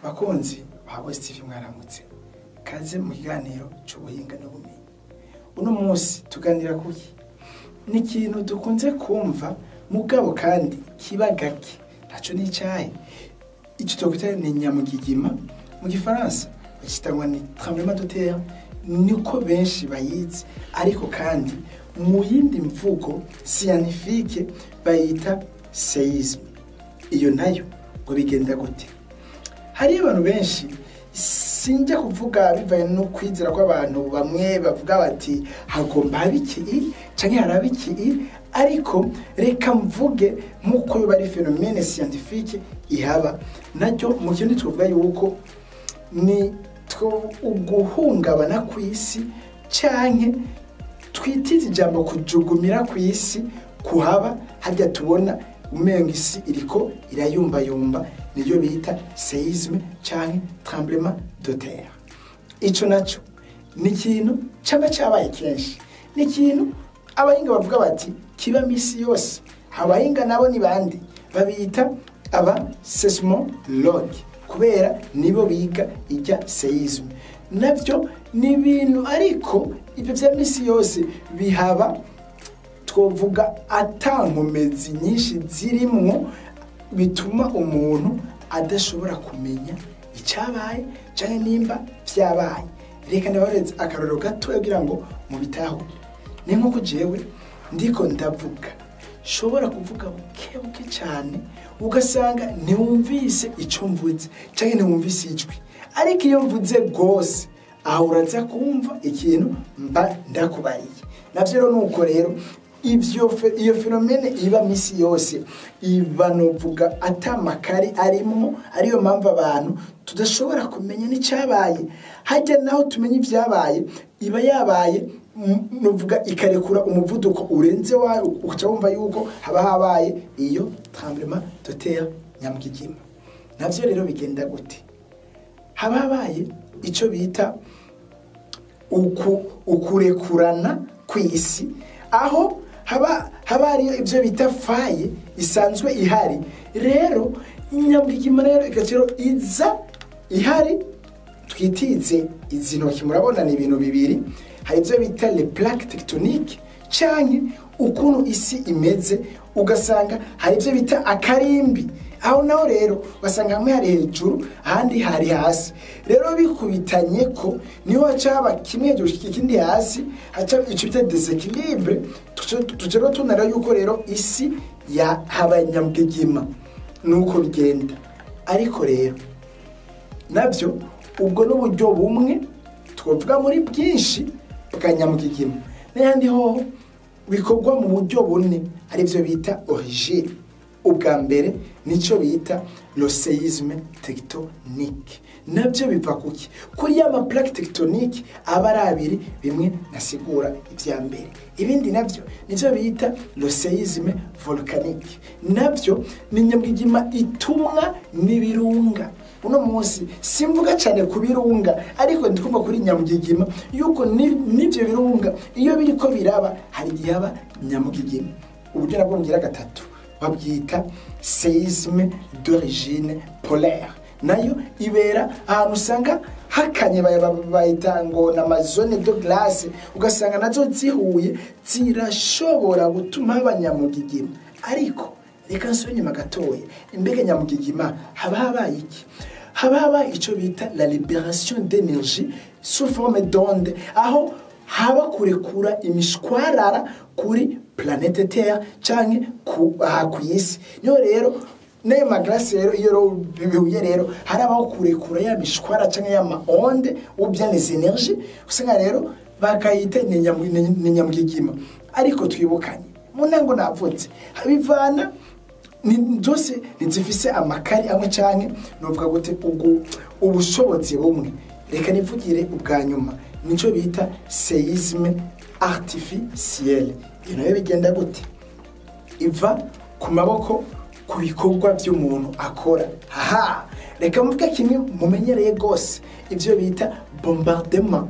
Bakunzi ba West TV, mwaramutse. Kaze mu kiganiro c'ubuhinga n'ubumenyi. Uno munsi tuganira kuki? Ni ikintu dukunze kumva mugabo kandi kiba gake. Naco ni icahe? Ico twokwita ni nyamugigima, mu gifaransa bakita ngo ni tremblement de terre, niko benshi bayizi, ariko kandi mu yindi mvugo scientifique bayita séisme. Iyo nayo ngo bigenda gute? Hariyo abantu benshi, sinjya kuvuga bivanye no kwizera kw'abantu, bamwe bavuga bati hagomba habe iki canke haraba iki, ariko reka mvuge nk'uko yoba ari phénomène scientifique ihaba. Naryo mu kindi twovuga yuko ni uguhungabana kw'isi, canke twitize ijambo kujugumira kw'isi kuhaba. Harya tubona umenga isi iriko irayumbayumba, niyo bita séisme canke tremblement de terre. Ico naco ni ikintu caba cabaye kenshi, ni ikintu abahinga bavuga bati kiba misi yose. Abahinga nabo ni bande? Babita aba sismologue, kubera nibo biga ijya séisme. Navyo ni ibintu, ariko ivyo vya misi yose bihaba twovuga ata nkomezi nyinshi zirimwo, bituma umuntu adashobora kumenya icyabaye canke nimba vyabaye. Reka ndabareze akarorero gatoya kugira ngo mubitahure. Ni nkuko jewe ndiko ndavuga, shobora kuvuga buke buke cyane, ugasanga ntiwumvise ico mvuze canke ntiwumvise ijwi, ariko iyo mvuze rwose, aho uraza kumva ikintu mba ndakubariye. Navyo rero nuko rero ivyo iyo phénomène iba misi yose, iba novuga atamakari arimwo, ariyo mpamvu abantu tudashobora kumenya n'icyabaye. Hajya naho tumenya ibyabaye, iba yabaye novuga ikarekura umuvuduko urenze wa uca wumva yuko haba habaye iyo tremblement de terre, nyamugigima. Navyo rero bigenda gute? Haba habaye icyo bita ukurekurana kw'isi, aho haba hariyo ibyo bita faille isanzwe ihari. Rero inyamugigima rero igaciro iza ihari. Twitize izi ntoki, murabona ni ibintu bibiri. Hari ibyo bita les plaques tectoniques, canke ukuntu isi imeze, ugasanga hari ibyo bita akarimbi. Aho naho rero ugasanga hamwe hari hejuru, ahandi hari hasi. Rero bikubitanye ko niho haca kimwe hejuru ikindi hasi, haca ico bita déséquilibre. Tuca rero tunara yuko rero isi ya habaye nyamugigima, nuko bigenda. Ariko rero nabyo ubwo n'uburyo bumwe twavuga muri bwinshi bwa nyamugigima. N'ayandi ho bikorwa mu buryo bune, aribyo bita origine. Ubwa mbere nico bita le séisme tectonique. Nabyo biva kuki? Kuri ya ma plaque tectonique aba ari abiri, bimwe nasigura ibya mbere. Ibindi nabyo nivyo bita le séisme volcanique. Nabyo ni nyamugigima itumwa n'ibirunga. Uno munsi simvuga cyane ku birunga, ariko ndikumva kuri nyamugigima yuko n'ivyo birunga iyo biriko biraba hari igihe haba nyamugigima. Uburyo nabwo bugira gatatu babwita séisme d'origine polaire. Nayo ibera ahantu usanga hakanye, bayita ngo na zone de glace, ugasanga nazo zihuye zirashobora gutuma haba nyamugigima. Ariko reka nsubire inyuma gatoya. Imbega nyamugigima haba habaye iki? Haba habaye ico bita la libération d'énergie sous forme d'onde, aho haba kurekura imishwarara kuri planète Terre canke ku aha kw'isi. Niho rero n'ayo ma glace rero iyo rero bihuye, rero harabaho kurekura ya mishwara canke ya ma onde ou bien les énergies, usanga rero bakayita ni nyamugigima. Ariko twibukanye mu ntango navutse, bivana ni zose ntizifise amakari amwe canke novuga gute ubushobozi bumwe. Reka nivugire ubwa nyuma, nico bita séisme artificiel. Iyo nayo bigenda gute? Iva ku maboko, ku bikorwa by'umuntu akora. Haha, reka mvuge kimwe mumenyereye rwose, ibyo bita bombardement.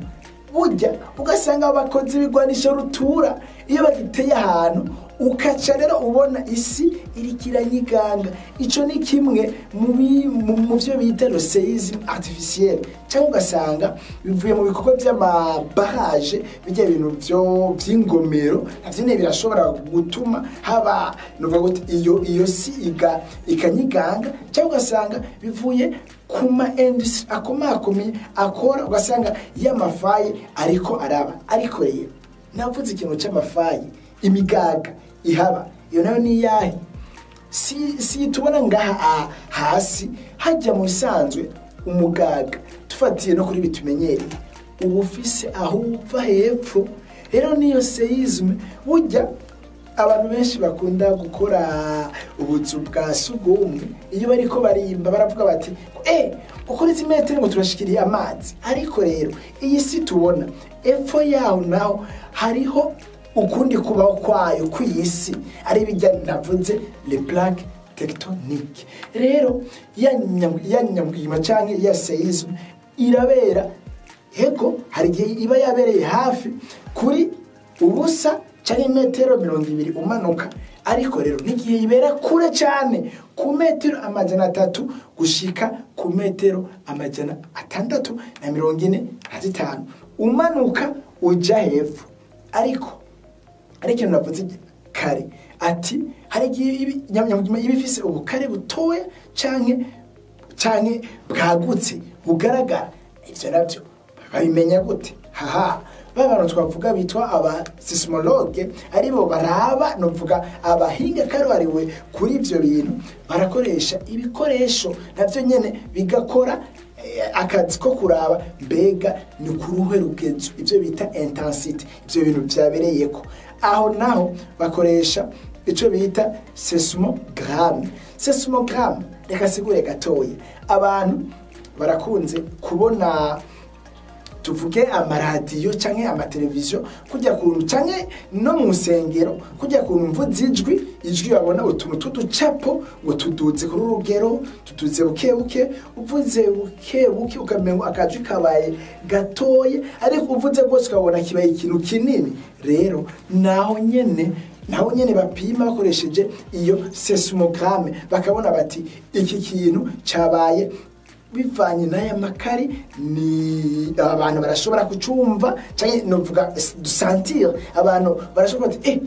Burya ugasanga abakozi b'igwanisho rutura iyo bagiteye ahantu Ukaca rero ubona isi irikiranyiganga. Ico ni kimwe mu byo bita le séisme artificiel, cyangwa ugasanga bivuye mu bikorwa by'amabaraje, bijya ibintu byo by'ingomero, navyo nyene birashobora gutuma haba nuvuga gute iyo si ikanyiganga, cyangwa ugasanga bivuye kuma industry akomakomeye akora, ugasanga y'amafaye ariko araba. Ariko rero navuze ikintu c'amafaye, imigaga ihaba, iyo nayo ni iyahe? Si tubona ngaha hasi hajya mu bisanzwe umugaga, tufatiye no kuri bitumenyereye, uba ufise aho uva hepfo. Rero niyo séisme burya abantu benshi bakunda gukora ubuzu bwa sugumwe, iyo bariko barimba baravuga bati ukora izi metero ngo turashikiriye amazi. Ariko rero iyi si tubona epfo yaho naho hariho ukundi kubaho kwayo kw'isi, ari bijya navuze les plaques tectoniques. Rero ya nyamwima canke ya séisme irabera hego, hari igihe iba yabereye hafi kuri ubusa canke metero 20 umanuka, ariko rero n'igihe ibera kure cyane ku metero 300 gushika ku metero 645 umanuka uja hepfo. Ariko ikintu navuze kare ati hari igihe nyamugima iba ifise ubukare butoya canke bwagutse bugaragara. Ivyo navyo babimenya gute? Haha, abantu twavuga bitwa aba sismologue, aribo baraba novuga abahinga karuhariwe kuri ivyo bintu, barakoresha ibikoresho navyo nyene bigakora akazi ko kuraba mbega ni kuruhe rugezo, ivyo bita intensity, ivyo bintu vyabereyeko. Aho naho bakoresha ico bita seismogramme. Seismogramme, reka sigure gatoya, abantu barakunze kubona tuvuge amaradiyo canke amateleviziyo kujya kuntu canke no mu nsengero kujya kuntu mvuze ijwi babona utuntu tuducapo ngo tuduze kuri urugero, tuduze buke buke, uvuze buke buke ukamengo akajwi kabaye gatoye, ariko uvuze rwose ukabona kibaye ikintu kinini. Rero naho nyene bapima bakoresheje iyo seismogramme, bakabona bati iki kintu cabaye bivanye n'aya makari, ni abantu barashobora kucumva canke novuga sentir, abantu barashobora ati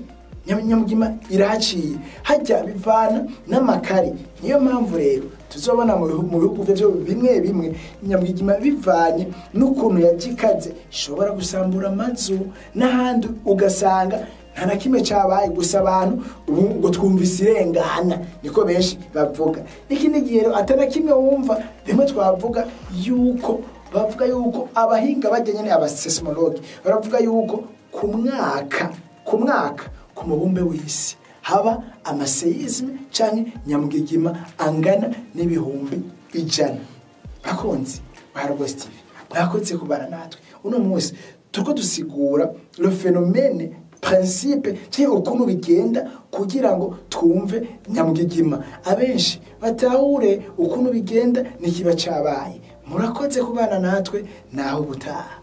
nyamugima iraciye hajya, bivana n'amakari. Niyo mpamvu rero tuzobona mu bihugu byo bimwe bimwe nyamugima bivanye n'ukuntu yagikaze ishobora gusambura amazu, n'ahandi ugasanga nta na kimwe cabaye, gusa abantu ngo twumvise irengana, niko benshi bavuga. N'ikindi gihe rero atana kimwe wumva, bimwe twavuga yuko bavuga yuko abahinga bajya nyene aba seismologue baravuga yuko ku mwaka ku mubumbe w'isi haba amaseisme canke nyamugigima angana n'100,000. Bakunzi ba Rogos TV, mwakoze kubana natwe uno munsi, turiko dusigura le phénomène principe cyangwa ukuntu bigenda kugira ngo twumve nyamugigima, abenshi batahure ukuntu bigenda n'ikiba cabaye. Murakoze kubana natwe, naho ubutaha.